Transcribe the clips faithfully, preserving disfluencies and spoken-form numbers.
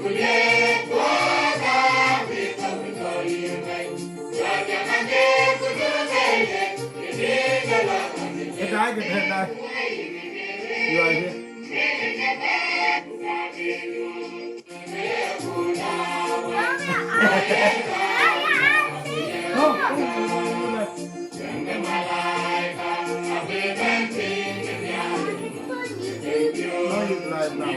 Ë daai ke tɛ̈n daai. You are here. No, no, no, no, no. No, it's live now.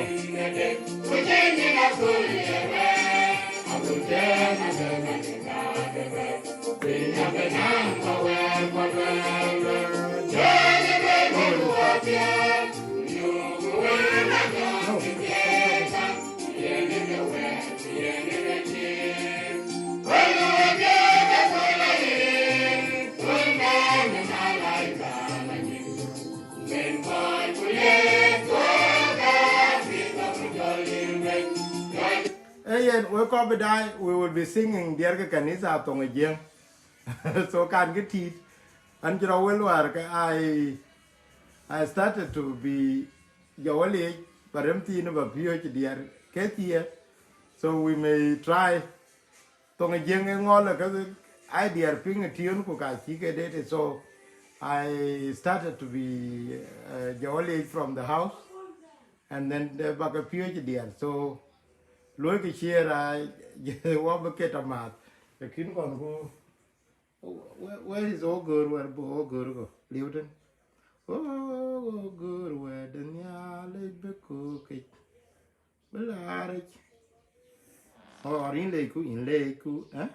Ee yen, wek kɔc bï daai, we will be singing diɛɛr ke kanitha thoŋ ë Jiëŋ. So kan kë tiit, an cï rɔ wël wäär ke I, I started to be jɔ wël yic, ba rem thiin ba piööc diɛɛr ke thiëë. So we may try. Thoŋ ë Jiëŋ ë ŋɔl ke ai diɛɛr piŋ ë tiöön ku ka cï ke deet. So I started to be, uh, jɔ wël yic from the house. And then the bak a piööc diɛɛr. So luɔi kë ciëër a wɔ bï ket amääth. Lakin kɔn ku, where, where is Ogör, where bï Ogör go? Liu tën. Ogör wɛ̈t de Nhialic bï köökic, bï laaric. Or yïn leecku, yïn leecku, eh?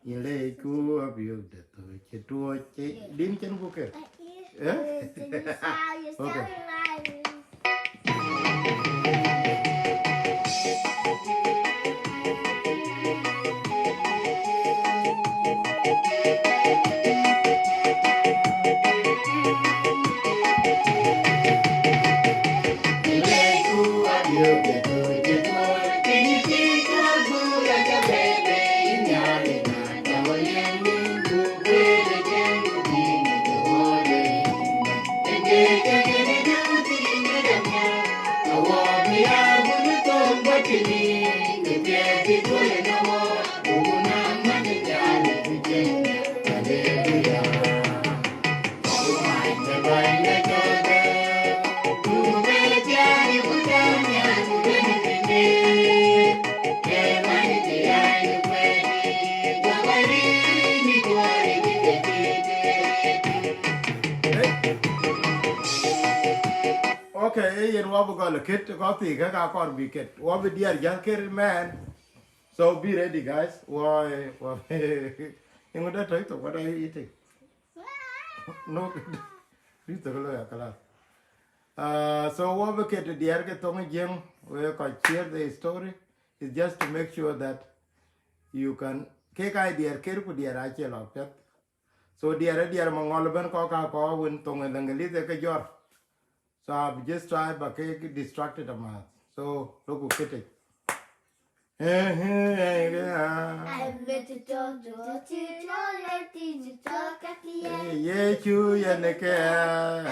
Yïn leecku abiöök de thööc cï tuɔɔc, cï din cïn buk kër. Eh? Okay. Okay, ee yen wɔ bï gɔl ë kët, kɔc thii kë ka kɔɔr bï kët. Wɔ bï diɛɛr jäl kër mɛɛn. So be ready, guys. Wɔ, wɔ, eeŋö dɛ tɔ̈ thok, what are you eating? No, rïth thok looi akalas. Uh, so wɔ bï kët diɛɛr ke thoŋ ë Jiëŋ, we kɔc share the story. It's just to make sure that you can, kek aa diɛɛr kër ku diɛɛr acie lɔ piɛth. So diɛɛr ë diɛɛr maŋɔl ëbɛ̈n kɔ̈k ka kɔ̈k wën thoŋ ë English ë ke jɔr. So I've just tried, but ke distracted amääth. So loku këtëc. Yecu yen ke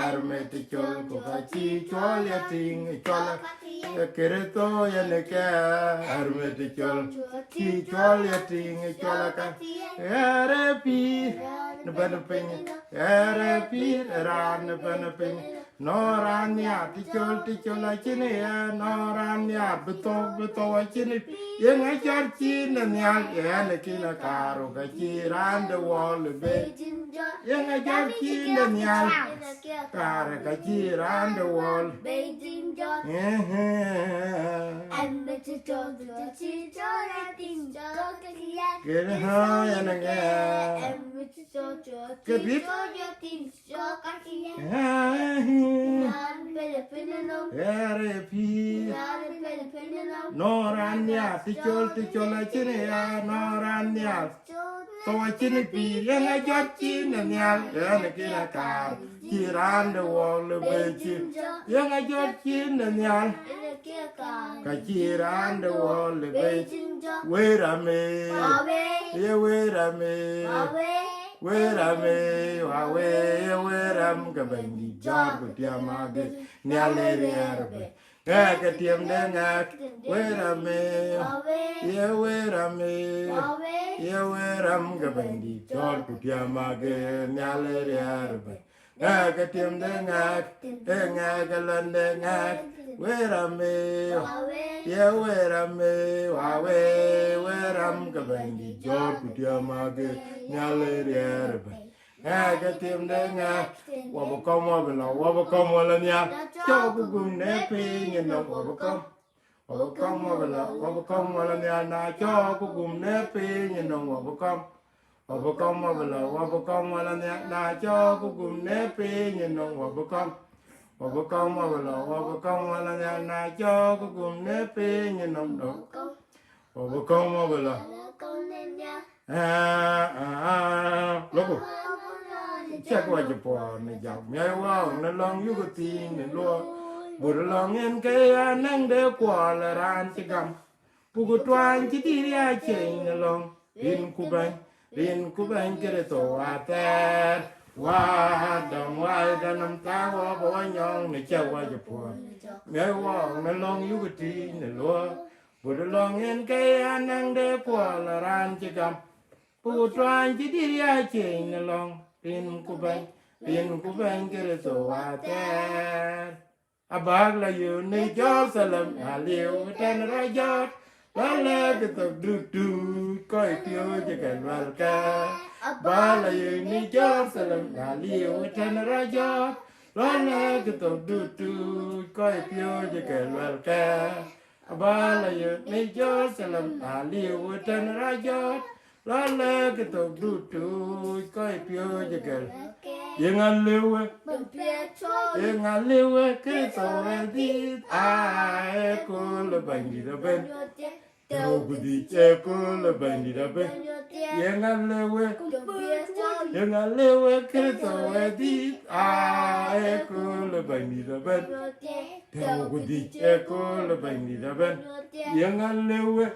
armit col ku ka cï col ya tiŋ col. Kërtho yen ke armit col, cï col ya tiŋ col ka. Ɣɛɛr ë pïïr në bɛ̈n piny, ɣɛɛr ë pïïr ë raan në bɛ̈n piny. Nɔn raan nhiaar të col, të col acïn ë ɣɛɛr, nɔn raan nhiaar bï thou, bï thou acïn ë pïïr. Yeŋa jɔt cin de nhial, ɣɛn ë kïn a kaar, ka cï raan de wɔ lë bei. Yeŋa jɔt cin de nhial, kaar ka cï raan de wɔ lë. Ehe. Kën ha yen ë ŋɛɛr. Ke bït. Ehe. Ɣɛɛr ë pïïr. Nɔn raan nhiaar të col, të col acïn ë ɣɛɛr, nɔn raan nhiaar. Thou acïn ë pïïr, yeŋa jɔt cin de nhial, ɣɛn ë kïn a kaar, cï raan de wɔ lë bei cin. Yeŋa jɔt cin de nhial, ka cï raan de wɔ lë bei. Wëi ram ë, ye wëi ram ë, wëi ram ë, wa wëi, ye wëi ram ke Bɛ̈nydït jɔt ku tiam agëc, nhial ë riɛɛr bei. Ŋɛk ë tiɛm de ŋɛk, wëë ram ë, ye wëë ram ë, ye wëë ram ke Bɛ̈nydït cɔɔl ku tiɛm agë Nhial ë riɛɛr ëbɛ̈n. Ŋɛk ë tiɛm de ŋɛk, ë ŋɛk ë lɔn de ŋɛk, wëë ram ë, ye wëë ram ë, wa wëë, wëë ram ke Bɛ̈nydït cɔɔl ku tiɛm agë Nhial ë riɛɛr ëbɛ̈n. Ŋɛk ë tiɛm de ŋɛk, wɔ bï kɔm wɔ bï lɔ, wɔ bï kɔm wɔ lɔ nhial, cɔk ku gum në piny ënɔm, wɔ bï kɔm. Wɔ bï kɔm wɔ bï lɔ, wɔ bï kɔm wɔ lɔ nhial, na cɔk ku gum në piny ënɔm, wɔ bï kɔm. Wɔ bï kɔm wɔ bï lɔ, wɔ bï kɔm wɔ lɔ nhial, na cɔk ku gum në piny ënɔm, wɔ bï kɔm. Wɔ bï kɔm wɔ bï lɔ, wɔ bï kɔm wɔ lɔ nhial, na cɔk ku gum në piny ënɔm, wɔ bï kɔm wɔ bï lɔ. Aa, aa, aa, loko. Cɛk wɔ cï puɔɔr në jam. Miɔ̈c wɔ në lɔŋ yuk thiin në luɔi. But lɔŋ en ke ya näŋ de kuɔl raan cï gam. Puk tuany cï dït ya cieŋ në lɔŋ. Rin ku bɛ̈ny, rin ku bɛ̈ny Kërtho athɛɛr. Wa dɔm wa ë dɔm thaak wɔ bä wɔ nyɔŋ në cɛk wɔ cï puɔɔr. Miɔ̈c wɔ në lɔŋ yuk thiin në luɔi. But lɔŋ en ke ya näŋ de kuɔl raan cï gam. Puk tuany cï dït ya cieŋ në lɔŋ. Rin ku bɛ̈ny, rin ku bɛ̈ny Kërtho athɛɛr. Abäk lɔ yök në Jeruthalem, na liu tɛ̈n rɔt jɔt, lɔ lɛ̈k thok dutuuc, kɔc piööcë ke luɛlkë. Abäk lɔ yök në Jeruthalem, na liu tɛ̈n rɔt jɔt, lɔ lɛ̈k thok dutuuc, kɔc piööcë ke luɛlkë. Abäk lɔ yök në Jeruthalem, na liu tɛ̈n rɔt jɔt, lɔ lɛ̈k thok dutuuc, kɔc piööcë ke. Yeŋa lëu we, yeŋa lëu we Kërtho ë dhiëth, aa, ë kööl ë Bɛ̈nydït ëbɛ̈n. Tëëu ku dhïc ë kööl ë Bɛ̈nydït ëbɛ̈n. Yeŋa lëu we, yeŋa lëu we Kërtho ë dhiëth, aa, ë kööl ë Bɛ̈nydït ëbɛ̈n. Tëëu ku dhïc ë kööl ë Bɛ̈nydït ëbɛ̈n. Yeŋa lëu we,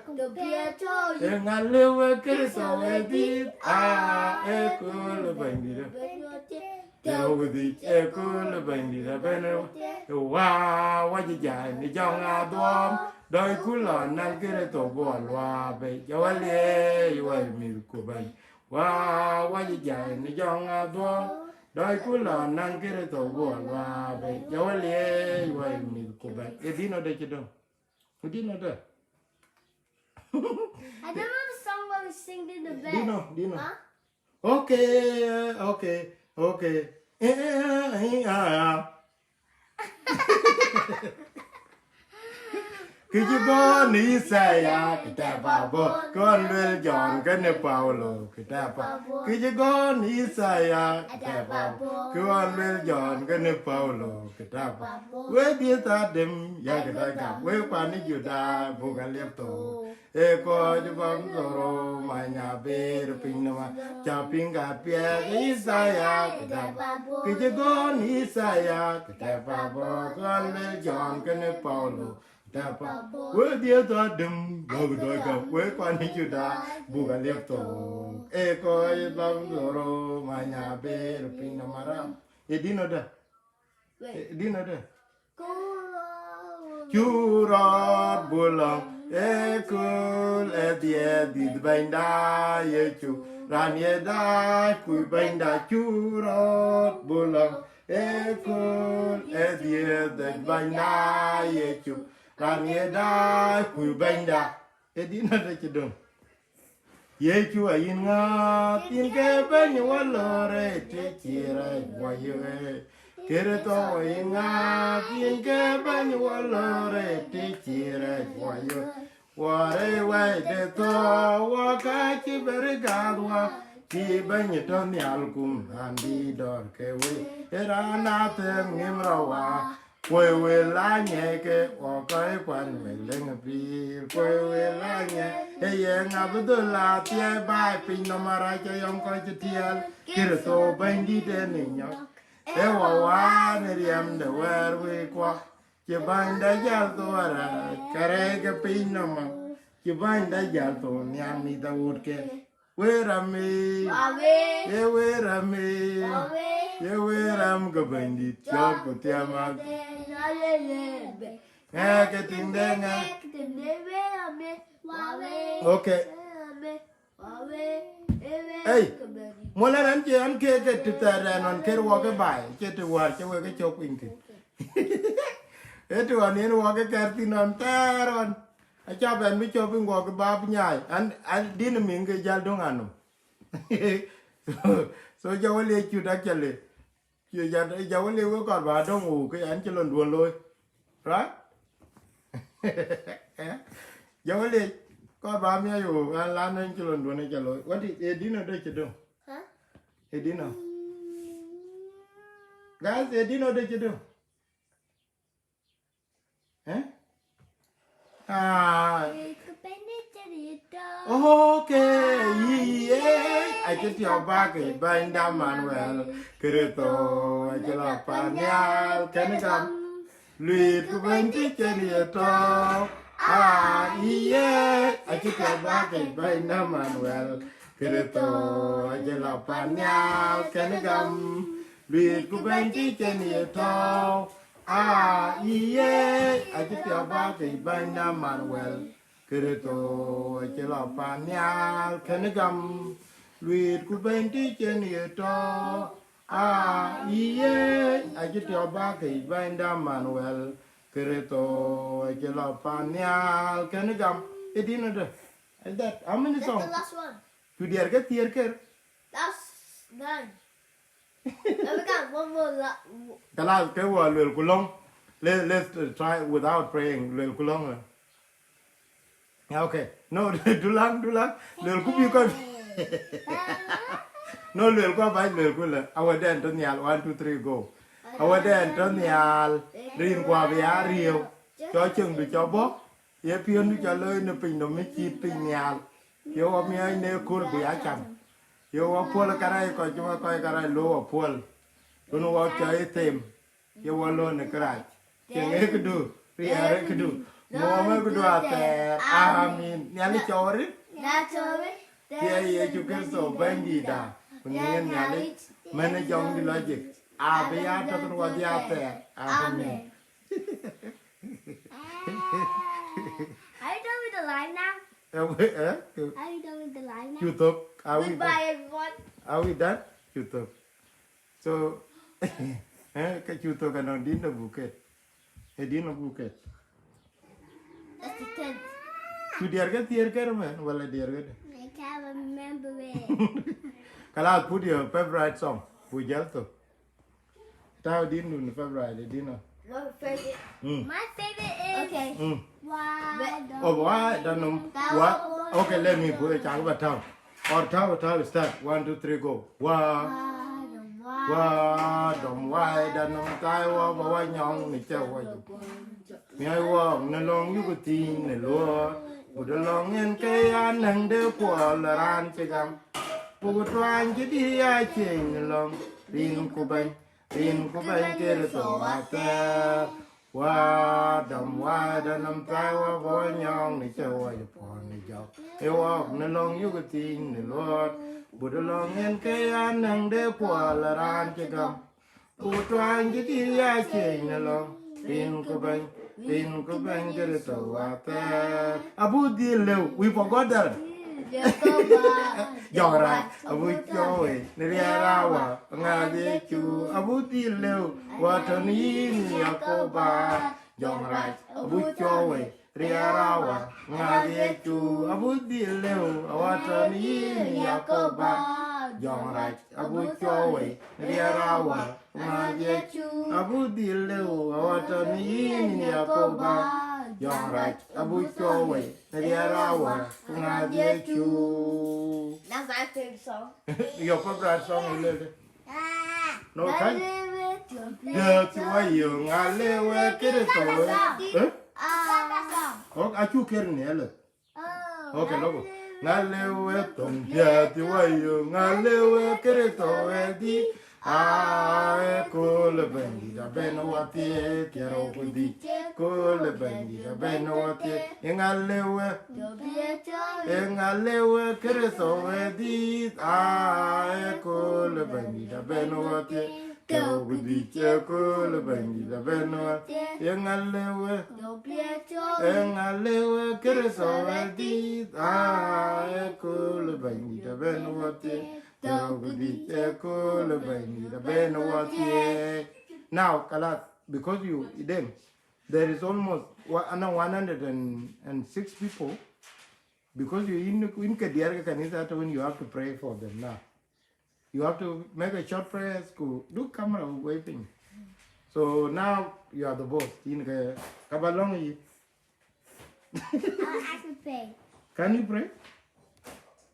yeŋa lëu we Kërtho ë dhiëth, aa, ë kööl ë Bɛ̈nydït ëbɛ̈n. Tëëu ku dhïc ë kööl ë Bɛ̈nydït ëbɛ̈n. Wa, wa cï jai në jɔŋ adhuɔ̈m, dɔc ku lɔ näŋ Kërtho guɔ luaapë, jɔ wä liëëc wä mïth ku bɛ̈ny. Wa, wa cï jai në jɔŋ adhuɔ̈m, dɔc ku lɔ näŋ Kërtho guɔ luaapë, jɔ wä liëëc wä mïth ku bɛ̈ny. Ë dïn ëdë cï döŋ. Ë dïn ëdë. I don't know the song where we sing in the bed. Dino, Dino. Huh? Okay, okay, okay. Eh, eh, eh, eh, ah, ah. Kë cï gɔ̈ɔ̈r në Yithaya, kë tɛ̈ pa bɔ̈, kë ɣɔn lueel Jɔn kenë Paulo, kë tɛ̈ pa. Kë cï gɔ̈ɔ̈r në Yithaya, kë tɛ̈ pa bɔ̈, kë ɣɔn lueel Jɔn kenë Paulo, kë tɛ̈ pa. Wek dhiëth Adem, ya kë tɛ̈ gam, wek kuan ë Juda, buk aliep thok. Ë kɔc bäm dhorou, many abëër piny nɔm, ca piŋ ka piɛth Yithaya, kë tɛ̈ pa. Kë cï gɔ̈ɔ̈r në Yithaya, kë tɛ̈ pa bɔ̈, kë ɣɔn lueel Jɔn kenë Paulo, kë tɛ̈ pa. Wek dhiëth Adem, buk dɔc gam, wek kuan ë Juda, buk aliep thok. Ë kɔc bäm dhorou, many abëër piny nɔm aram. Ë dïn ëdë. Ë dïn ëdë. Cu rɔt buk lɔ ë kööl ë dhiëth dhïth Bɛ̈nyda Yecu, raan ye daai kuc Bɛ̈nyda. Cu rɔt buk lɔ ë kööl ë dhiëth dhïth Bɛ̈nyda Yecu, raan ye daai kuc Bɛ̈nyda. Ë dïn ëdë cï döŋ. Yecu ayïn ŋääth, yïn ke bɛ̈ny wä lɔ rɛɛc të cï rɛɛc wä yök. Kërtho ayïn ŋääth, yïn ke bɛ̈ny wä lɔ rɛɛc të cï rɛɛc wä yök. Wä rɛɛc wɛ̈i de thɔ̈ɔ̈u, wä ka cï bɛ̈r gääth wä, cï bɛ̈ny tɔ̈ nhial kum raan bï dɔ̈ɔ̈r ke wëi. Ë raan athɛɛr ŋim rɔt wä. Kuɔi wël aa nyɛɛikë, wɔ kɔc kuan wël leŋ pïïr, kuɔi wël aa nyɛɛi. Ee ye ŋa bï dhöl aa thiɛɛi baai piny nɔm arac ayɔŋ kɔc cï tiɛɛl? Kërtho Bɛ̈nydït en ë nyɔk. Ee wɔ waan ë riɛm de wɛ̈ɛ̈r wëi kuɔ. Cï bänyda jäl thou arac, kärɛc ke piny nɔm. Cï bänyda jäl thou nhial mïth awutke. Wëë ram ë. Wawe. Ye wëë ram ë. Wawe. Ye wëë ram ke Bɛ̈nydït cɔɔk ku thiam ak. Hallelujah. Ŋɛk ke tiŋde ŋɛk. Okay. Ei, muɔl ɛn an cie an ke ke të thɛɛr ɛn ɣɔn ker wɔ ke baai, cie të wäär cï wek ke cök piny thïn. Ee të ɣɔn yen wɔ ke kɛɛr thïn ɣɔn thɛɛr ɣɔn. Aca bɛn bï cɔp piny wɔ ke bap nyaai. An, an din miŋ ke jäl döŋ anum. So, so jɔ wël ye cut actually. Cie jɔ, jɔ wël ye wek kɔɔr ba döŋ wok ke an cï lon duön looi. Right? Jɔ wël ye kɔɔr ba miɔc wok an lan en cï lon duön ë cä looi. What is, e dino de cï döŋ? Huh? E dino? Guys, e dino de cï döŋ? Eh? Ah. Okay, yï, yï, eh, acï tiɔp bä ke bäny dam Manuel. Kërtho acï la pan nhial kën gam. Luit ku bɛ̈ny cï cen ye tɔ̈u. Ah, yï, eh, acï tiɔp bä ke bäny dam Manuel. Kërtho acï la pan nhial kën gam. Luit ku bɛ̈ny cï cen ye tɔ̈u. Ah, yï, eh, acï tiɔp bä ke bäny dam Manuel. Kërtho acï la pan nhial kën gam. Luit ku bɛ̈ny cï cen ye tɔ̈u. Ah, yï, eh, acï tiɔp bä ke bäny dam Manuel. Kërtho acï la pan nhial kën gam. E dino de? Is that how many songs? That's the last one. Cu diɛɛr ke thiëër ker. That's nine. Now we got one more la- Kalas, ke wɔ luel ku lɔŋ. Let, let's, uh, try without praying. Luel ku lɔŋ. Yeah, okay. No, du laŋ, du laŋ. Luel ku bï kɔc. No, luel ku abac, luel ku lë. Awɛ̈tden tɔ̈ nhial. One, two, three, go. Awɛ̈tden tɔ̈ nhial. Rin ku abï ya riëëu. Cɔ cieŋdu cɔ bɔ̈. Ye piɔ̈ndu cä looi në piny nɔm ë cït piny nhial. Ye wɔ miɔɔc në ëkööl bï ya cam. Ye wɔ puɔl karɛc kɔc cï wɔ kɔc karɛc lo wɔ puɔl. Tun wɔ cɔ ë them. Ye wɔ lo në kërac. Cieŋ ë këdu, riɛɛr ë këdu. Muɔɔm ë këdu athɛɛr. Amin. Nhialic cɔɔr ë. Thiëëc Yecu Kërtho Bɛ̈nydïïtda. Ku nhiëër Nhialic. Mën ë jɔŋdï lɔ jik. Abï ya tɔ̈ thïn wɔdhia athɛɛr. Amin. Are you done with the live now? Eh, we- eh? Are you done with the live now? Cu thök. Are we Goodbye, done? Everyone. Are we done? Cu thök. So, eh, ka cu thök anɔŋ din de buket. E din de buket. That's the tenth. Cu diɛɛr ke thiëër ker mɛn, wala diɛɛr ke de? I can't remember it. Kalas, put your favorite song. Bu jäl thök. Tau din dun favorite din. My favorite. Mm. My favorite is. Okay. Mm. Why don't. Oh, why don't know. Why? Okay, let me put it. Chak ba tau. Or tau, tau, start. One, two, three, go. Why? Why don't, why don't know. Tai wa ba wa nyong ni che wa. Miai wok në lɔŋ yuk thïn në luɔɔr, ku të lɔŋ en ke ya nɛŋ de puɔl raan cï gam. Ku tuany cï dï ya ciëny në lɔŋ, rin ku bɛ̈ny, rin ku bɛ̈ny Kërtho athɛɛr. Wa dɔm wa dɔm thai wa bɔl nyɔŋ në cɛ wɔ puɔl në jɔk. Ë wok në lɔŋ yuk thïn në luɔɔr, ku të lɔŋ en ke ya nɛŋ de puɔl raan cï gam. Ku tuany cï dï ya ciëny në lɔŋ, rin ku bɛ̈ny, rin ku bɛ̈ny Kërtho athɛɛr. Abuk dhil lëu, we forgot that. Jɔŋ rac, abuk cuɔɔi, në riɛɛr awa, ŋath Yecu, abuk dhil lëu, wa tɔ̈ në yïn Yakoba. Jɔŋ rac, abuk cuɔɔi, riɛɛr awa, ŋath Yecu, abuk dhil lëu, awa tɔ̈ në yïn Yakoba. Jɔŋ rac, abuk cuɔɔi, riɛɛr awa, ŋath Yecu, abuk dhil lëu, awa tɔ̈ në yïn Yakoba. Jɔŋ rac, abuk cuɔɔi, riɛɛr awa, ŋath Yecu. That's my favorite song. Your favorite song is it? No, kan? Yes, why you ngale we Kërtho. Eh? Oh, acu ker ni ele. Okay, logo. Ngale we tong dia ti wa yo, ngale we Kërtho we di. Ah, e kole bendi da ben wa ti, kero ku di. Kole bendi da ben wa ti. Ngale we. E ngale we Kërtho we di. Ah, e kole bendi da ben wa ti. Tɔ̈u ku dhïc ë kööl ë Bɛ̈nydït abɛ̈n ɣɔn. Ye ŋa lëu ë? Ye ŋa lëu ë Kërtho ë dhïc? Aa, ë kööl ë Bɛ̈nydït abɛ̈n ɣɔn. Tɔ̈u ku dhïc ë kööl ë Bɛ̈nydït abɛ̈n ɣɔn. Now, kalas, because you, Idem, there is almost one, another one hundred and six people, because you in, in ke diɛɛr ke kanitha, when you have to pray for them now. You have to make a short prayers, ku do camera waving. So now you are the boss. In ke, ka ba lɔŋ yï. I, I can pray. Can you pray?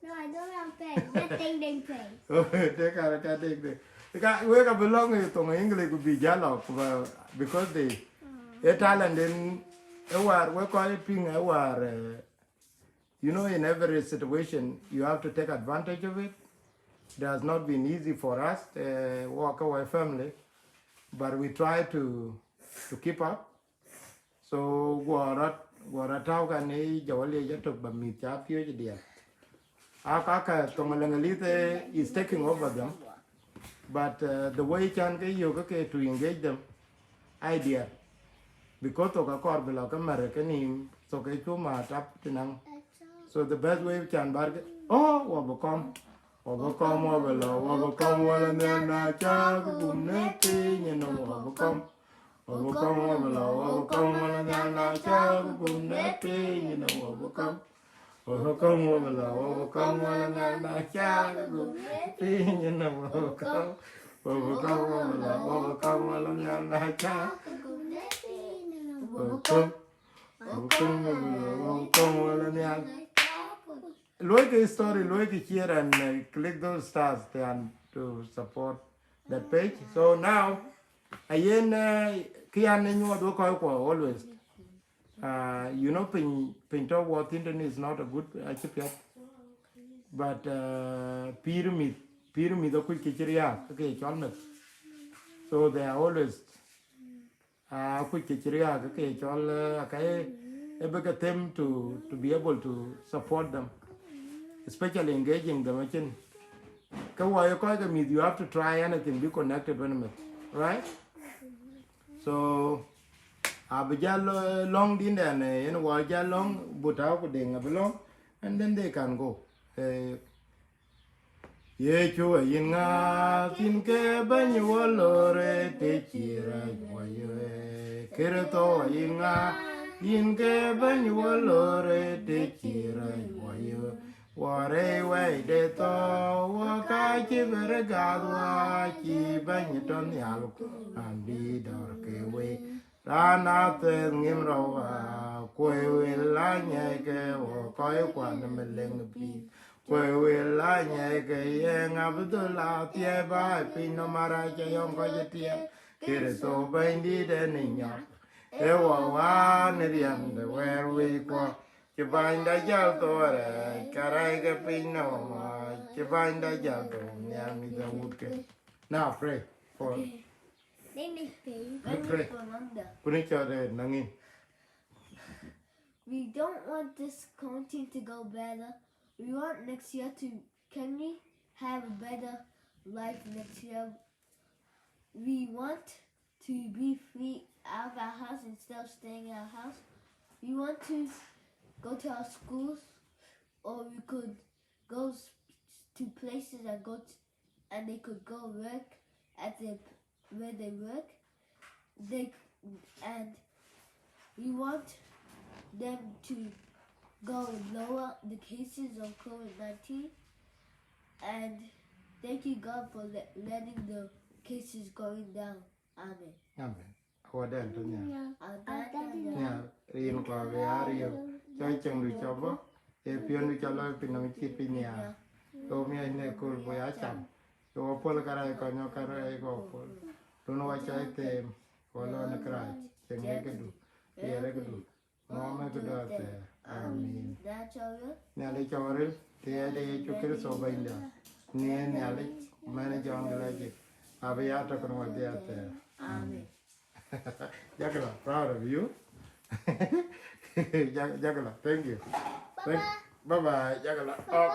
No, I don't want to pray. Just ding ding pray. Oh, take care, take care. Ka, we ka ba lɔŋ yï thoŋ English ku bï jal lɔ, ku ba, because they, a talent in, a war, we call it ping, a war, uh, you know, in every situation, you have to take advantage of it. It has not been easy for us, uh, work our family, but we try to, to keep up. So, guɔ rɔt, guɔ rɔt tääu kan ë jɔwal ye jɔt tök ba mïth ca piööc diɛɛr. Aka, aka thoŋ Lëŋëlith, eh, is taking over them. But, uh, the way can ke yök ke to engage them, idea. Because thok akɔɔr bï lɔ ke mär ke nïïm, thok ke cuma tap tinaŋ. So the best way can bar ke, oh, wɔ bï kɔm. Wɔ bï kɔm, wɔ bï lɔ, wɔ bï kɔm, wɔ lɔ nhial na cak gum në piny ënɔm, wɔ bï kɔm. Wɔ bï kɔm, wɔ bï lɔ, wɔ bï kɔm, wɔ lɔ nhial na cak gum në piny ënɔm, wɔ bï kɔm. Wɔ bï kɔm, wɔ bï lɔ, wɔ bï kɔm, wɔ lɔ nhial na cak gum në piny ënɔm, wɔ bï kɔm. Wɔ bï kɔm, wɔ bï lɔ, wɔ bï kɔm, wɔ lɔ nhial na cak gum në piny ënɔm, wɔ bï kɔm. Wɔ bï kɔm, wɔ bï lɔ, wɔ bï kɔm, wɔ lɔ nhial. Luɔikë story, luɔikë share and, uh, click those stars and to support that page. So now, ayen, uh, kë yan ë nyuɔɔth wek kɔc kuɔ always. Uh, you know, piny, piny tɔ̈ wɔ thïn tënë is not a good, uh, acï piɛth. But, uh, pïïr mïth, pïïr mïth akuc kë cï riääk, ke cɔl meth. So they are always, uh, akuc kë cï riääk, ke cɔl, uh, akai, ë bï ke them to, to be able to support them, especially engaging them, acïn. Ke wɔ ye kɔc ke mïth, you have to try anything, be connected with them, right? So, abï jal, uh, lɔŋ dïndɛn, eh, yen wɔ jal lɔŋ, but how could they abï lɔŋ, and then they can go. Eh, Yecu ayïn ŋa, thïn ke bɛ̈ny wɔ lore, të cï rɛc wɔ ye. Kërtho ayïn ŋa, yïn ke bɛ̈ny wɔ lore, të cï rɛc wɔ ye. Wɔ rɛy wɛi de thɔ, wɔ ka cï bï rë gath, wɔ cï bɛ̈ny tɔ nhial, ku raan bï dɔ̈ɔ̈r ke wei. Raan athɛɛth ŋim rɔu, a kuɔi wil anyɛɛikë, wɔ kɔc kuan ë meleŋ pïïr. Kuɔi wil anyɛɛikë, ye ŋa bï dhöl athiɛɛi baai piny nɔm arac cä yɔŋ kɔc ë tiɛɛl. Kërtho Bɛ̈nydït ë ni nyɔk, ë wɔ wään ë riɛm de wɛɛr wei kuɔ. Cï bänyda jäl thou arɛɛc, ka rɛɛc ke piny nɔm, cï bänyda jäl thou nhial mïth awutke. Now pray for. Okay. Let me pray. Let me pray. Put each other in. We don't want this quarantine to go better. We want next year to, can we have a better life next year? We want to be free out of our house instead of staying in our house. We want to go to our schools, or we could go s-, to places and go to, and they could go work at the, where they work. They c-, and we want them to go lower the cases of COVID nineteen. And thank you, God, for le-, letting the cases going down. Amen. Amen. Awɔdɛn tɔ nhial. Awɔdɛn tɔ nhial. Nhial, rin kua bï ya riëëu. Cɔc ceŋdu cɔp bɔ̈, ee piɔ̈ndu cɔl lɔ piny nɔm cït piny nhial. Ke wo miɔc në kööl bï ya cam. Ke wo puɔl kärɛc kɔc nyɔk kärɛc ke wo puɔl. Duɔ̈n wa cɔc them, ke wo lɔ në kërac, ceŋ ë këdu, riɛl ë këdu. Mɔm ë këdu athɛɛr. Amin. Nhialic cɔk ril, të ya de Yecu Kërtho Bɛ̈nyda. Ni ë Nhialic, mɛn ë Jɔn Gëlɛcik. Abï ya tök në wäthii athɛɛr. Amin. Jakila, proud of you. Jak-, Jakila, thank you. Thank, bye bye, Jakila. Oh,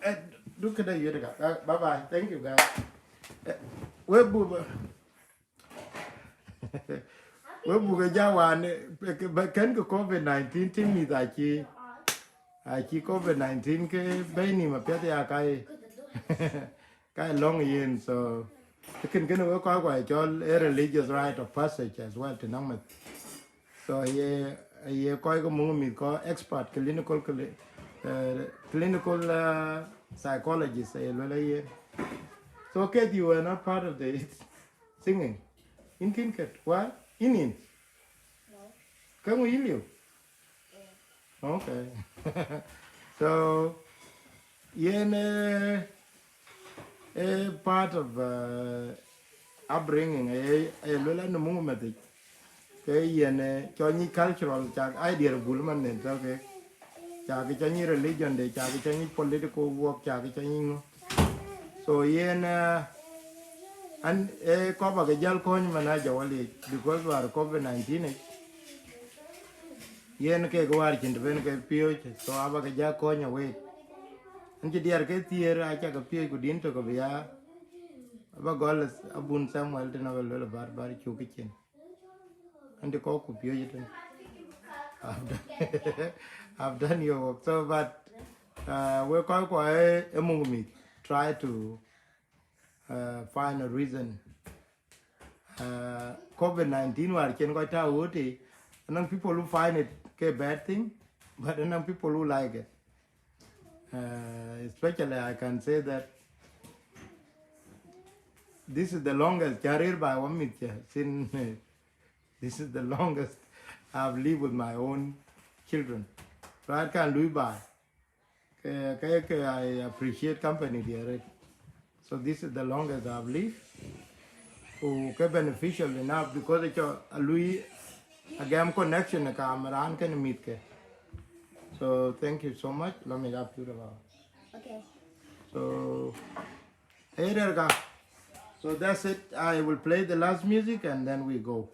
eh, du këde yöt ka. Eh, bye bye. Thank you, guys. Eh, We buk, we buk ë jam wään, eh, ke, ke, kën ke COVID nineteen tïŋ mïth acï, acï COVID nineteen ke bɛ̈i nïïm apiɛth ya ka ye, ka ye lɔ̈ŋ yen. So, kën kënë we kɔc kua cɔl a religious rite of passage as well, të nɔŋ meth. So, ye, ye kɔc ke muŋ mïth kɔc expert, clinical, cli-, eh, clinical, eh, psychologist, ye luel ye. So, Kate, you were not part of the singing. Yïn kën ket, why? Yïn yïn? Ke ŋö yï liu? Okay. So, yen, eh, eh, part of, uh, upbringing, eh, eh, luel an muŋ meth yic. Ke yen, eh, cɔl nyic cultural, cak idea bul man nen tɔ̈ ke. Cak cɔl nyic religion de, cak cɔl nyic political work, cak cɔl nyic ŋö. So yen, uh, an, eh, kɔc ba ke jäl kony man a jɔ wal yic, because war COVID nineteen yic. Yen kek wäär cïn të ben ke piööc, so aba ke ja kony awek. An cï diɛɛr ke thiëër, aca ke piööc ku din tök abï ya, aba gɔl abun Samuel tënë, aba luel bar, bar cuk kecin. An cï kɔk ku piööc tënë. I've done, I've done your work. So, but, uh, we kɔc kua, eh, eh, muŋ mïth, try to, uh, find a reason. Uh, COVID nineteen war cïn kɔc tääu ɣööt, anɔŋ people who find it ke bad thing, but anɔŋ people who like it. Uh, especially I can say that this is the longest career by one mith, since this is the longest I've lived with my own children. Right, can lui by. Ke, ke, ke, I appreciate company diɛɛr. So this is the longest I've lived. Ku ke beneficial enough because it's a, a lui, a game connection ka maran ken mit ke. So thank you so much. Let me help you about. Okay. So, hey, there, guy. So that's it. I will play the last music and then we go.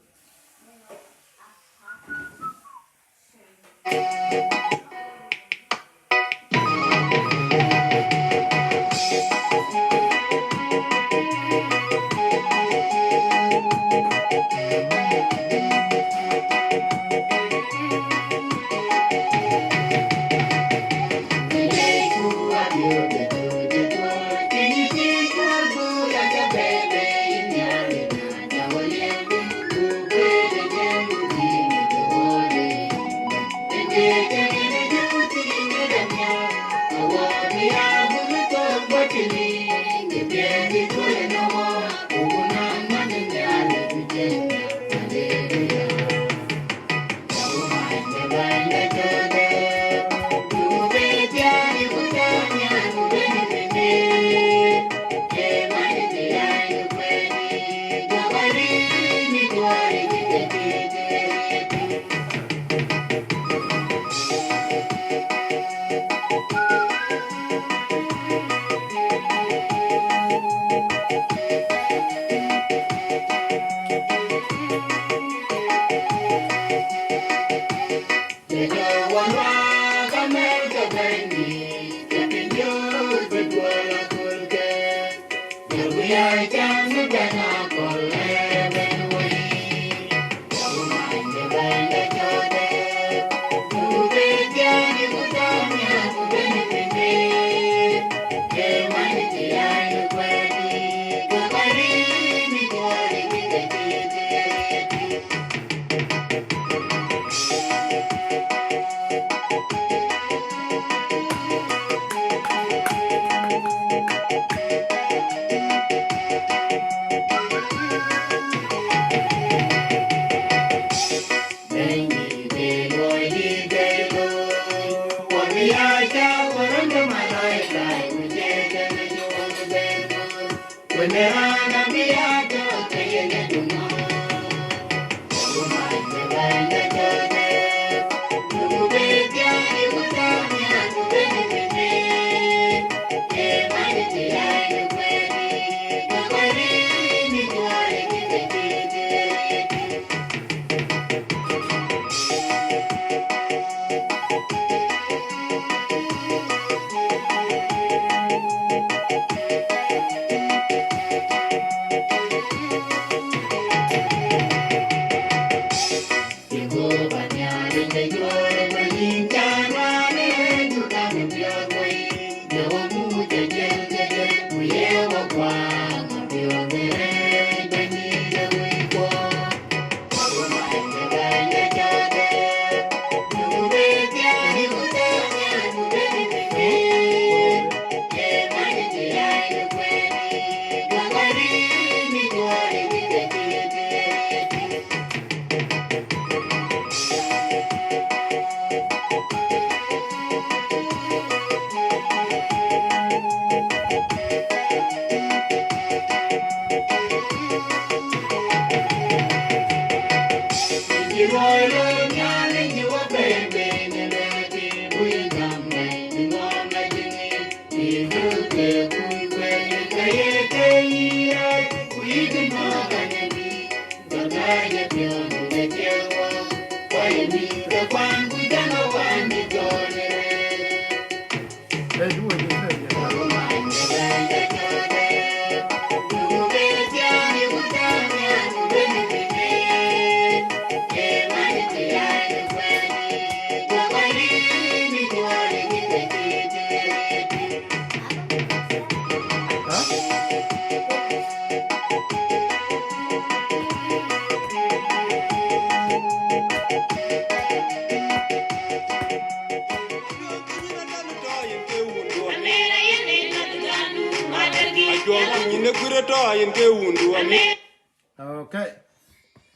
Okay,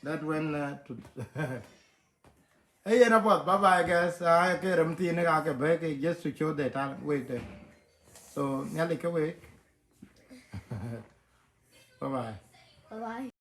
that went uh, to. Hey, yen apath. Bye bye, guys. I care. I'm thinking I can break it just to show the talent. Wait there. So, nearly awake. Bye bye. Bye bye.